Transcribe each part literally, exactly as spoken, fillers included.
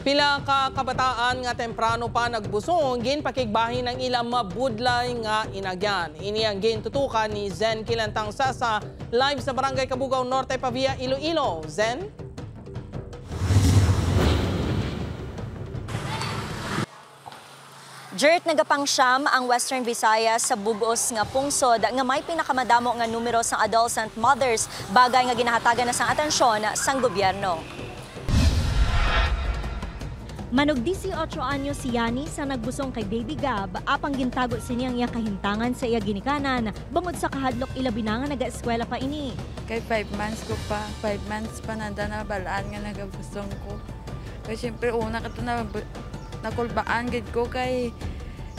Pila ka kabataan nga temprano pa nagbusong ginpakigbahin ang ila mabudlay nga inagyan. Ini ang gintutukan ni Zen Kilantang Sasa, live sa Barangay Cabugao Norte, Pavia, Iloilo. Zen? Jert, nagapangsyam ang Western Visayas sa bug-os nga pungsod nga may pinakamadamo nga numero sang adolescent mothers, bagay nga ginahatagan na sang atensyon sang gobyerno. Manug disiotso anyos si Yani sa nagbusong kay Baby Gab, apang gintago sini ang iya kahintangan sa iya ginikanan bangod sa kahadlok, ilabi na nga nagaeskwela pa ini. Kay five months ko pa, five months pa nanda nabal-an nga nagabusong ko. Kay siyempre, una ka to na, nakulbaan gid ko kay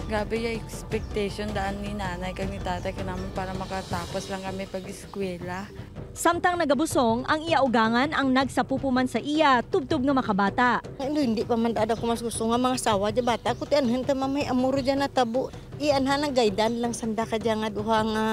grabe yung expectation daan ni nanay kag ni tatay ka naman para makatapos lang kami pag-eskwela. Samtang nagabusong, ang iya ugangan ang nagsapupo man sa iya tubtob nga makabata. Ano, hindi pa man dada ko mas gusto nga mga sawa di bata ko ti anhan ta mamay amor dyan natabo. Ianha nang gaydan lang sanda ka dyan nga duha nga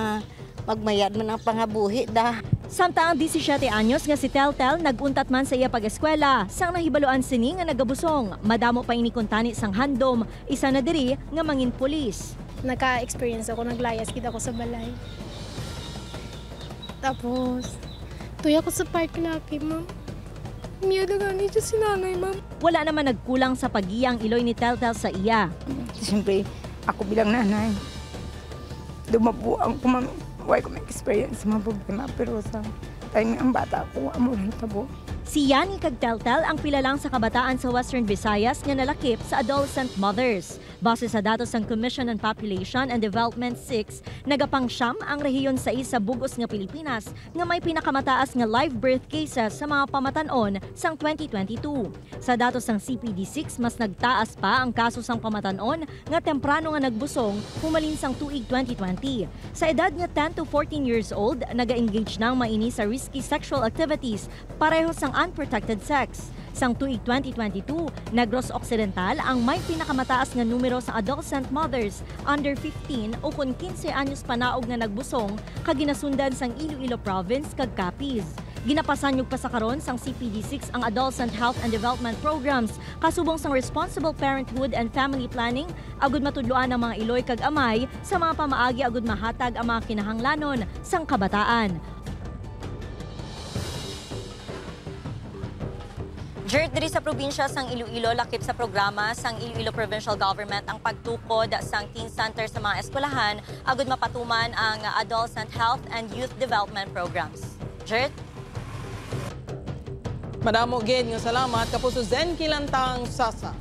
magmayad man ang pangabuhi da. Samtang ang disisiete anyos nga si Teltel nag-untat man sa iya pag-eskwela, sang nahibaluan sini nga nagabusong, madamo pa ini kuntani sang handom, isa na diri nga mangin pulis. Naka-experience ako, naglayas gid ako sa balay. Tapos, tuya ko sa park laki, ma'am. Miya na gani siya si nanay, ma'am. Wala naman nagkulang sa paggiya ang iloy ni Teltel sa iya. Siyempre, ako bilang nanay, dumabuang ko, ma'am. Why ko may experience sa mga problema, pero sa time nga ang bata ko, amo lang tabo. Si Yani kag Teltel ang pila lang sa kabataan sa Western Visayas nga nalakip sa adolescent mothers. Base sa datos sang Commission on Population and Development six, nagapangsyam ang rehiyon sa isa bug-os nga Pilipinas nga may pinakamataas nga live birth cases sa mga pamatan-on sang twenty twenty-two. Sa datos sang C P D six, mas nagtaas pa ang kaso sang pamatan-on nga temprano nga nagbusong humalin sang tuig twenty twenty. Sa edad nga ten to fourteen years old, naga-engage na ang maini sa risky sexual activities pareho sang unprotected sex. Sang tuig twenty twenty-two, Negros Occidental ang may pinakamataas nga numero sa adolescent mothers under fifteen ukon quince anyos panaog nga nagbusong, kag ginasundan sang Iloilo Province kag Capiz. Ginapasanyog pa sa karon sang C P D six ang Adolescent Health and Development Programs kasubong sang Responsible Parenthood and Family Planning agud matudloan ang mga iloy kag amay sa mga pamaagi agud mahatag ang mga kinahanglanon sang kabataan. Jert, diri sa probinsya sang Iloilo, lakip sa programa sang Iloilo Provincial Government ang pagtukod sang Teen Center sa mga eskwelahan agud mapatuman ang Adolescent Health and Youth Development Programs. Jert? Madamo gid nga salamat, Kapuso Zen Kilantang Sasa.